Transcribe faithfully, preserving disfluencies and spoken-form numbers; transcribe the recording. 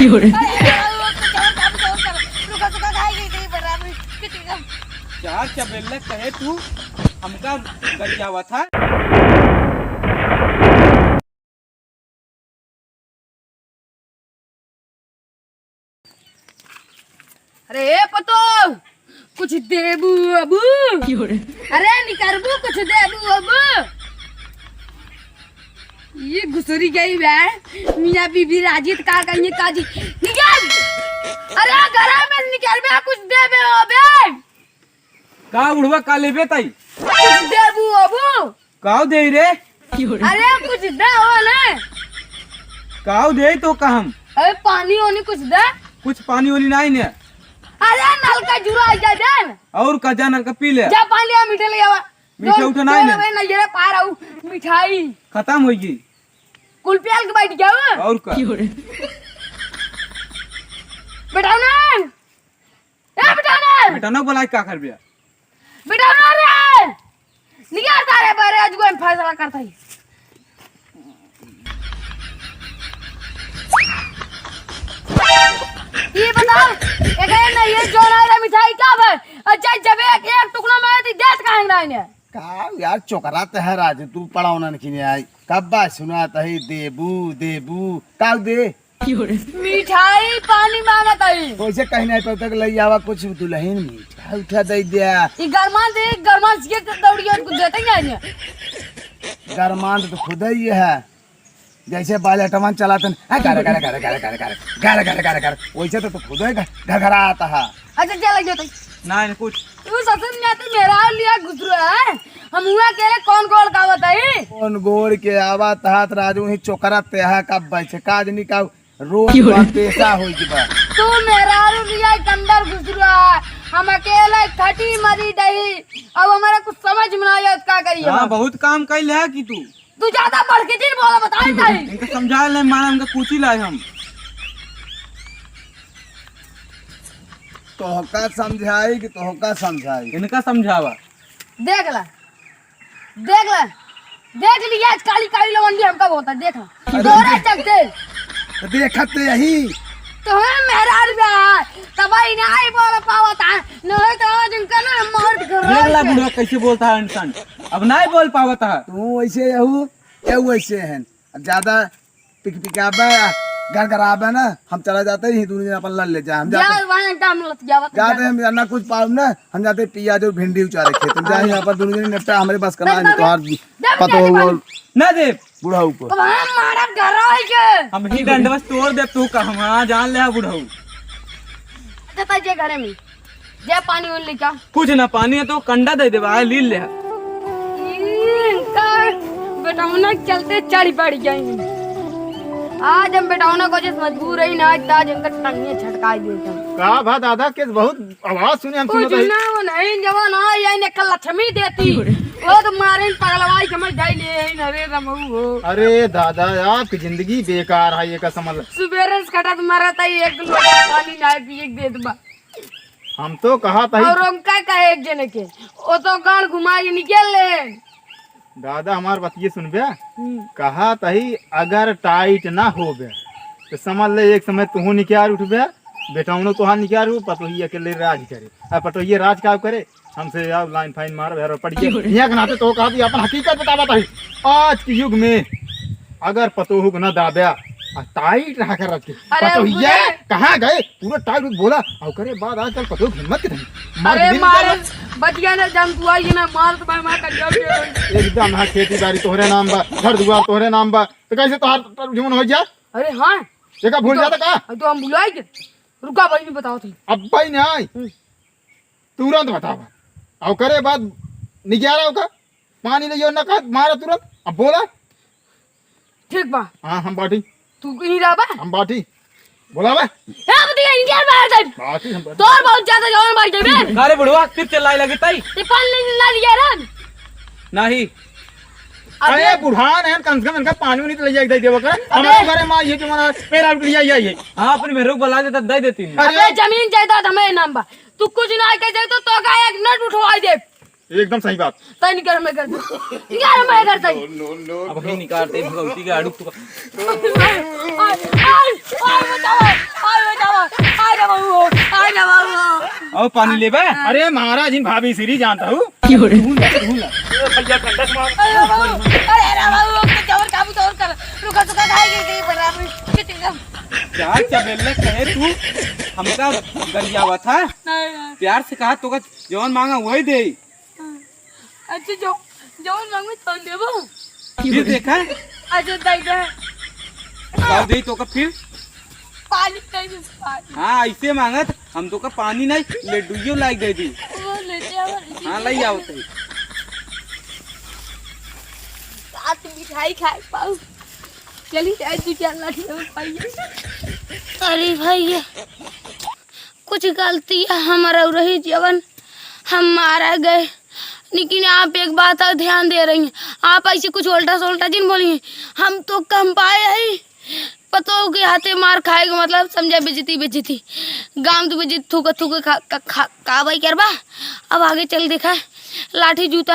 अरे, अरे, अरे, रुका, रुका, रुका, रुका, रुका, रुका, रुका, रुका। चार चबेल्ले कहे तू हमका गरियावत है। अरे ए पतो, कुछ देबू अबू? अरे निकरबू, कुछ देबू अबू? ये घुसुरी गई बे, मियाँ बीबी राजी त का कहिए काजी। निकर! अरे घरा में निकरबे, कुछ देबे अबे? का बुढ़वा, का लेबे ताई? कुछ देबू अबू? काव देई रे? अरे कुछ दे हो ना। काव देई तो का हम? अरे पानी ओनी कुछ दे। कुछ पानी ओनी नाहीं ने। अरे नल का जुरा आ जाए दे। और का, जा नल का पी ले। जा पानी आ मीठा ले आवा। मीठा उठा नाहीं ने। ना ये पार आऊ मिठाई। खतम होई गई। कुल पियाल के बैठ गया। और का? बेटा ना। ए, बेटा ना! बेटा ना बोला का कर बिया? बेटा ना रे! निकाल तारे बारे, आज कोई फैसला करता ही। ये बताओ, एक है ना, ये जो ना रे मिठाई का बा? अच्छा, जब एक, एक टुकड़ा में थी, देत काहे ना इन्हें? का यार, चोकरा त है राजू, तू पड़ावनन की नहीं आई। कब बा सुना तही देबू, देबू, का दे? मिठाई पानी मांगत आई। वैसे कहीं नहीं पड़ता कि लई आवा कुछ दुल्हन मिठाई उठा दे दिया। ई गरमान दे, गरमान से के दौड़ी और कुछ देते ही नहीं। गरमान तो खुद ही है, जैसे बालेटमान चलाते हैं, हाँ, गारे, गारे, गारे, वैसे तो तू खुद ही घ-, घरघराता है। अच्छा, चल, लग जाते। ना, ना, कुछ। तू ससुर में आते मेरा लिया घुसरू है, हम हुआ अकेले कौन गोड़ का बताई? कौन गोड़ के आवा तहात राजू ही चोकरा ते है, कब बैठे काज निकाऊ। रोज बात पेशा होई के बा। तू मेहरारू लिया के अंदर घुस रहा, हम अकेले खटी मरी दही, अब हमारा कुछ समझ में ना आया, का करी हाँ, हम? बहुत काम कइल है कि तू। तू ज्यादा बढ़ के जिन बोला, बताई नहीं। इनका समझा ले, मारा इनका कुची लाए हम। तोहका समझाई कि तोहका समझाई? इनका समझावा। देख ला, देख ला, देख लिया आज काली काली लवंडी हमका बोलता, देख ला। अरे तोरे चलते। देखत तो यही। तो हम मेहरारू बा, तब ही नहीं बोल पावत है, नहीं तो आज इनका ना मार के देख ला बुढ़वा कैसे बोलता है इंसान, अब नहीं बोल पावत है। तू वैसे यहू, यहू वैसे हैं। अब ज्यादा पिक पिकाबे, घर घर आबे ना, हम चला जाते ही, दोनों जने अपन लड़ ले जा, हम जाते। जा, वहाँ एकदम लत जावत जाते जा। हम ना कुछ पाउब ना, हम जाते पियाज और भिंडी उचारे खेत में, जा, हाँ। यहाँ पर दोनों जने निपटा, हमारे बस का बस, ना, बस, तोहार दे, पतो दे, हो दे, और ना दे। बुढ़ाऊ को। अब हम मारब घर रह के। हम ही डंडवस तोड़ दे तू का, हम हाँ जान ले बुढ़ाऊ। अच्छा, तो जे घरे में। जा पानी उन लेके आ। कुछ ना, पानी है तो कंडा दे देबा, आए लील ले। इनका बेटौना के चलते चढ़ बढ़ गई। आज हम बेटौना को जिस मजबूर रही ना, आज ताज इनका टंगिया छटकाई देते हैं। का भा दादा के बहुत आवाज सुने हम कुछ सुनत हई। ना, वो नहीं जवान, हाँ, यही ने कल लक्ष्मी देती। वो तो मारे पगलवाई समझ जाई ले, यही नरे रमऊ हो। अरे दादा, आपकी जिंदगी बेकार है, ये का समझ। सुबेरे से खटत मरत है, एक लोटा पानी ना पिए के देत बा। हम तो कहा था ही और उनका कहे एक जने के, वो तो गाड़ घुमा के निकल ले। दादा, हमार बतिये सुनबे। हम्म। कहा तही अगर टाइट ना होबे, तो समझ ले एक समय तुहू निकार उठबे, बेटौनो तोहार निकार हो, पतोही अकेले राज करे। अब पतोहिए राज का करे, हमसे यार लाइन फाइन मार, बेहर पड़ गया। यहाँ के नाते तो कहा थी, अपन हकीकत बतावा तही। आज के युग में अगर पतोहू को ना दाबे, आ टाइट रहा कर रखे। अरे पतोहिया उगरे। कहाँ गए? पूरा टाइट बोला। और करे बाद आजकल पतोहू की हिम्मत कितनी? मार अरे दिल मार, निकाल। बतिया ना जम तू आई ना, मार तो मैं, मैं कर जाऊँ। एकदम हाँ, खेती बाड़ी तोहरे नाम बा, घर दुआर तोहरे नाम बा, तो कैसे तोहार जीवन हो गया? अरे हाँ। ये का भूल तो, जाता का? तो हम भुलाई के। रुका भाई, मैं बताओ थे। अब भाई नहीं आई। हम्म। तुरंत बतावा। और करे बाद निग्यारा होगा। पानी ले यो ना कहा, मारा तुरंत। अब बोला। ठीक बा। हाँ, हम बाटी। तू कहीं रहा बा? हम बाटी। बोला बे। ए, अब तो ये इंडिया मार दे। बाटी हम बाटी। तोर बहुत ज्यादा जवान मार दे बे। अरे बुढ़वा, फिर चिल्लाई लगी ताई। ये पानी नहीं ला दिया रे। नहीं। अबे अरे बुढ़ान है, कम से कम इनका पानी नहीं तो ले जाके दे देवा कर। अबे हमारे घरे माँ ये तुम्हारा पैर आउट लिया, ये, ये। हाँ, अपने मेहरुक बुला देता, दे देती। अरे अबे जमीन जायदाद हमें नाम बा। तू कुछ ना कह जाए तो, तो का एक नट उठवा दे। एकदम सही बात। तय निकाल मैं कर दे। निकाल मैं कर दे। अब ही निकालते हैं भगवती के आड़ू को। ओए, ओए, ओए, बचाओ। और पानी लेबा? अरे महाराज, इन भाभी सिरी जानता हूँ। तू ला, तू ला। ए भैया, कंडस मार। अरे बाबू, अरे, अरे बाबू, वो तो चावल काबू तो और कर। रुका, सुखा खाए के, के बना रही। चिटिंगम। क्या चबेल्ले कहे तू? हमका गरियावा था? नहीं, नहीं। प्यार से कहा, तोका जौन मांगा वही दे। अच्छा, जो, जौन मांगबे तौन देबो। फिर देखा? अच्छा, दे दे। का दे तोका फिर? पानी दे दे, पानी। हाँ, ऐसे मांगत, हम तोका पानी नहीं, लड्डुइयो लाइक दे दी। वो लेते आवा, हाँ, लाई आवत है। साथ मिठाई खाए पाऊ। चली जाए, दो चार लाठी और पाइए। अरे भैया, कुछ गलती है हमारा रही, जवन हम मारा गए, लेकिन आप एक बात और ध्यान दे रही हैं, आप ऐसे कुछ उल्टा सुल्टा जिन बोली हैं। हम तो कम पाए ही, पतोह के हाथे मार खाए के मतलब समझा बेइज्जती, बेइज्जती। गाम तो बेइज्जती थूके, थूके खा, का, खा, का भाई करबा। अब आगे चल देखा, लाठी जूता,